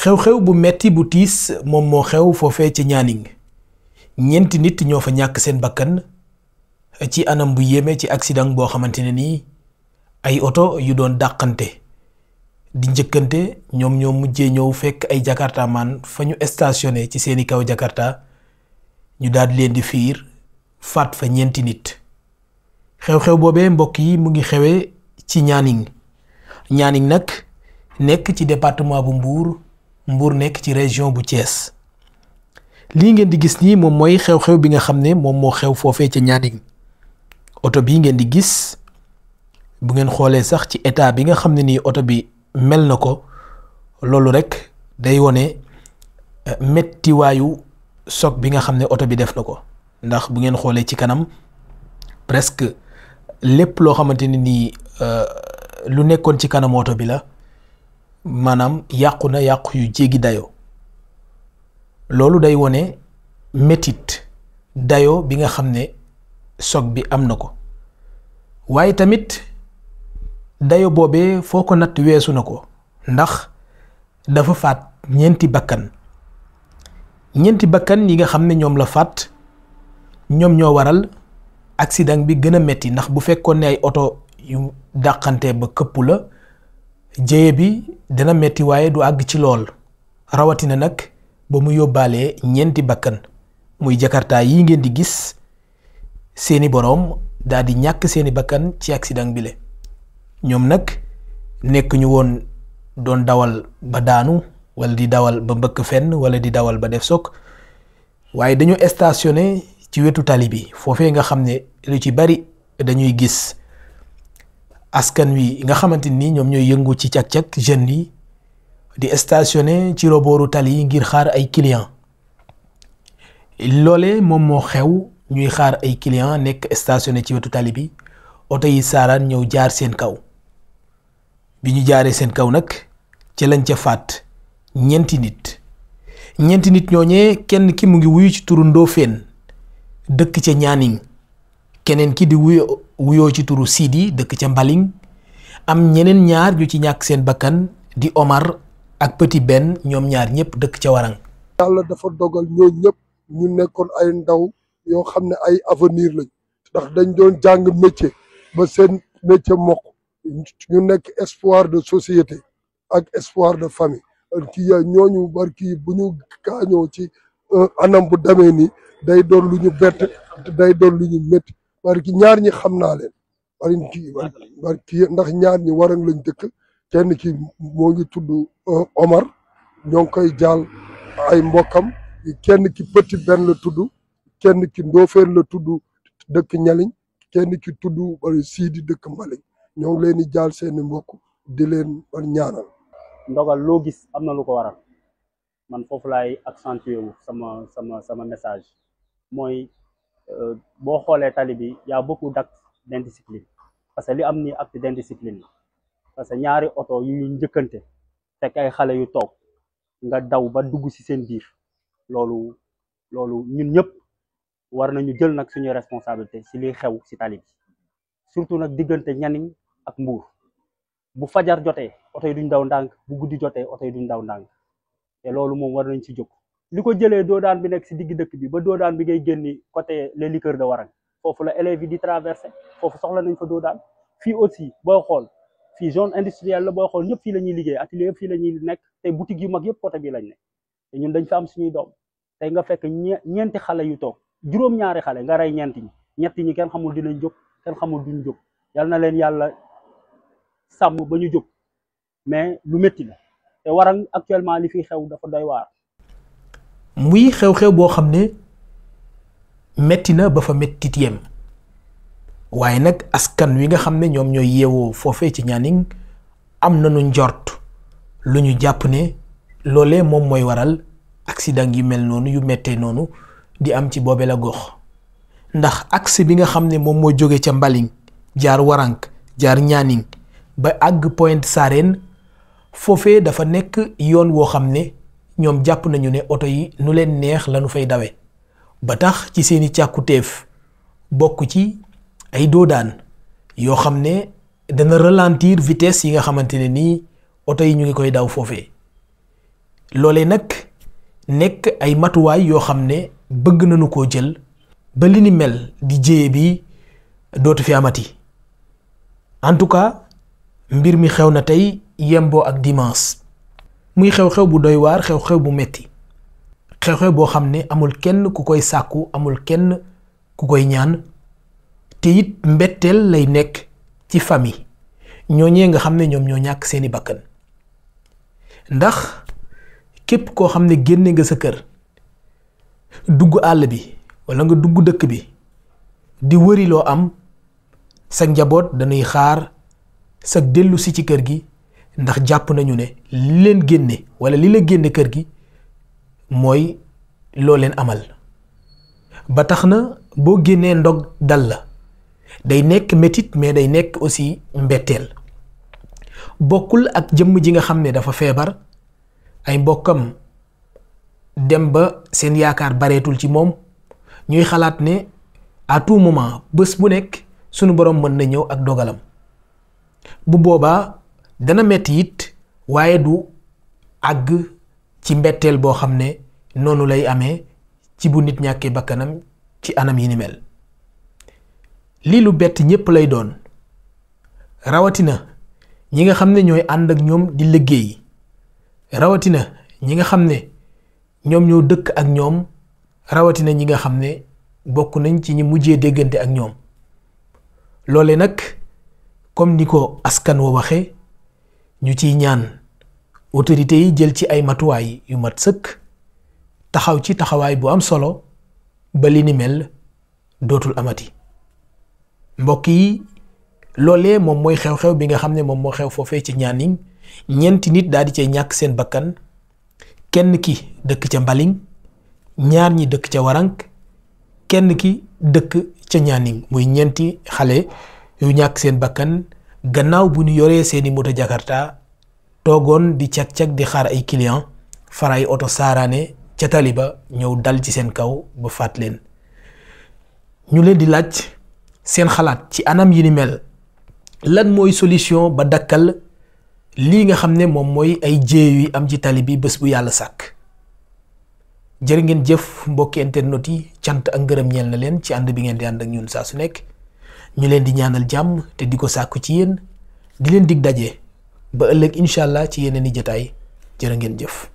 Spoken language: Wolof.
xew-xew bu metti bu tiis moom moo xew foofee ca Nianing ñeenti nit ñoo fa ñàkk seen bakkan ci anam bu yéeme ci accident boo xamante ne nii ay oto yu doon dàqante di njëkkante ñoom ñoo mujjee ñëw fekk ay jakarta man fa ñu stationné ci seeni kaw jakarta ñu daal di leen di fiir faat fa ñeenti nit. xew-xew boobee mbokk yi mu ngi xewee ci Nianing nag nekk ci département bu Mbour nekk ci région bu Thiès. lii ngeen di gis nii moom mooy xew-xew bi nga xam ne moom moo xew foofee ca Nianing oto bii ngeen di gis bu ngeen xoolee sax ci état bi nga xam ne nii oto bi mel na ko loolu rek day wone mettiwaayu choc bi nga xam ne oto bi def na ko ndax bu ngeen xoolee ci kanam presque lépp loo xamante ne nii lu nekkoon ci kanam oto bi la maanaam yàqu na yàqu yu jéggi dayoo loolu day wone métit dayoo bi nga xam ne choc bi am na ko waaye tamit dayo boobee foo ko natt weesu na ko ndax dafa faat ñeenti bakkan yi nga xam ne ñoom la faat ñoom ñoo waral accident bi gën a metti ndax bu fekkoon ne ay oto yu dàqante ba këpp la jéye bi dana metti waaye du àgg ci lool rawatina nag ba mu yóbbaalee ñeenti bakkan muy jakarta yi ngeen di gis seeni boroom daal di ñàkk seeni bakkan ci accident bi le ñoom nag nekk ñu woon doon dawal ba daanu wala di dawal ba mbëkk fenn wala di dawal ba def sok waaye dañu stationné ci wetu tali bi foofee nga xam ne lu ci bari dañuy gis askan wi nga xamante ni ñoom ñooy yëngu ci cak-cak jeunes yi di stationné ci robooru tali yi ngir xaar ay client loole moom moo xew ñuy xaar ay client nekk stationné ci wetu tali bi oto yi saaraan ñëw jaar seen kaw bi ñu jaaree seen kaw nag ci lañ ca faat ñeenti nit ñooñee kenn ki mu ngi wuyu ci turu Ndofène dëkk ca Nianing keneen ki di wuyoo ci turu Sidi dëkk ca Mbaling am ñeneen ñaar ñu ci ñàkk seen bakkan di Omar ak Petit Ben ñoom ñaar ñëpp dëkk ca Warang. yàlla dafa dogal ñoo ñëpp ñu nekkoon ay ndaw yoo xam ne ay avenir lañ ndax dañ doon jàng métier ba seen métier mokk ñu nekk espoir de société ak espoir de famille kii ñooñu barki bu ñu gaañoo ci anam bu demee ni day doon lu ñu bett day doon lu ñu métti barki ñaar ñi xam naa leen barki ndax ñaar ñi Warang lañ dëkk kenn ki moo ngi tudd Omar ñoo ngi koy jaal ay mbokkam kenn ki Petit Ben la tudd kenn ki Ndofène la tudd dëkk Nialing kenn ki tudd Sidi dëkk Mbaling ñoo ngi leen di jaal seeni mbokk di leen ñaanal. ndogal loo gis am na lu ko waral man foofu laay accentuer wu sama message mooy boo xoolee tali bi y a beaucoup d'actes d'indiscipline parce que li am ni acte d'indiscipline la parce que ñaari oto yu njëkkante fekk ay xale yu toog nga daw ba dugg ci seen biir loolu ñun ñëpp war nañu jël nag suñuy responsabilité ci liy xew ci tali bi surtout nag diggante Nianing ak Mbour bu fajar jotee oto yi duñ daw ndànk bu guddi jotee oto yi duñ daw ndànk te loolu moom war nañ ci jóg li ko jëlee doodaan bi nekk ci digg dëkk bi ba doodaan bi ngay génni côté les liqueurs de Warang foofu la élèves yi di traversé foofu soxla nañ fa doodaan fii aussi booy xool fii zone industrielle la booy xool ñëpp fii la ñuy liggéey atelier yëpp fii la ñuy nekk te boutique yu mag yëpp côté bi lañ ne te ñun dañ fa am suñuy doom tey nga fekk ñeenti xale yu toog juróom-ñaari xale nga rey ñetti ñi kenn xamul dinañ jóg kenn xamul duñ jóg yal na leen yàlla sàmm ba ñu jóg mais lu métti la te Warang actuellement li fi xew dafa doy waar. muy xew-xew boo xam ne metti na ba fa mettit yem waaye nag askan wi nga xam ne ñoom ñooy yeewoo foofee ci Nianing am nañu njort lu ñu jàpp ne loolee moom mooy waral accident yu mel noonu yu mettee noonu di am ci boobe la gox ndax axe bi nga xam ne moom moo jóge ca Mbaling jaar Warang jaar Nianing ba àgg Pointe Sarène foofee dafa nekk yoon woo xam ne ñoom jàpp nañu ne oto yi nu leen neex lañu fay dawe ba tax ci seeni càkkutéef bokk ci ay doodaan yoo xam ne dana ralentir vitesse yi nga xamante ne nii oto yi ñu ngi koy daw foofee loolee nag nekk ay matuwaay yoo xam ne bëgg nañu koo jël ba li ni mel di jéye bi dootu fi amati. en tout cas mbir mi xew na tey yemboo ak dimanche muy xew-xew bu doy waar, xew-xew bu metti, xew-xew boo xam ne amul kenn ku koy sàkku, amul kenn ku koy ñaan, te it mbetteel lay nekk ci famille ñooñee nga xam ne ñoom ñoo ñàkk seeni bakkan. ndax képp koo xam ne génne nga sa kër dugg àll bi walla nga dugg dëkk bi di wëri loo am, sa njaboot dañuy xaar sa dellu si ci kër gi, ndax jàpp nañu ne li leen génne walla li la génne kër gi mooy loo leen amal. ba tax na boo génnee ndog dal la day nekk metit, mais day nekk aussi mbetteel. bokkul ak jëmm ji nga xam ne dafa feebar, ay mbokkam dem ba seen yaakaar bareetul ci moom, ñuy xalaat ne à tout moment, bés bu nekk sunu borom mën na ñëw ak dogalam. bu boobaa dana metti it, waaye du àgg ci mbetteel boo xam ne noonu lay amee ci bu nit ñàkkee bakkanam ci anam yi ni mel. lii lu bett ñépp lay doon, rawatina ñi nga xam ne ñooy ànd ak ñoom di liggéey, rawatina ñi nga xam ne ñoom ñoo dëkk ak ñoom, rawatina ñi nga xam ne bokk nañ ci ñi mujjee déggante ak ñoom. loole nag comme ni ko askan wa waxe, ñu ciy ñaan autorités yi jël ci ay matuwaay yu mat sëkk, taxaw ci taxawaay bu am solo ba li ni mel dootul amati. mbokk yi, loolee moom mooy xew-xew bi nga xam ne moom moo xew foofee ci Nianing. ñeenti nit daal di cay ñàkk seen bakkan, kenn ki dëkk ca Mbaling, ñaar ñi dëkk ca Warank, kenn ki dëkk ca Nianing, muy ñeenti xale yu ñàkk seen bakkan gannaaw bu ñu yoree seeni moto Jakarta toogoon di cag-cag di xaar ay client, far ay oto saaraane ca taliba ñëw dal ci seen kaw ba faat leen. ñu leen di laaj seen xalaat ci anam yi ni mel, lan mooy solution ba dakkal lii nga xam ne moom mooy ay jéey yu am ci tali bi bés bu yàlla sàkk. jërë ngeen jëf mbokki internet yi, cant ak ngërëm ñeel na leen ci ànd bi ngeen di ànd ak ñun saa su nekk. ñu leen di ñaanal jàmm te di ko sàkku ci yéen, di leen dig daje ba ëllëg incha allah ci yeneen i jotaay. jërë ngeen jëf.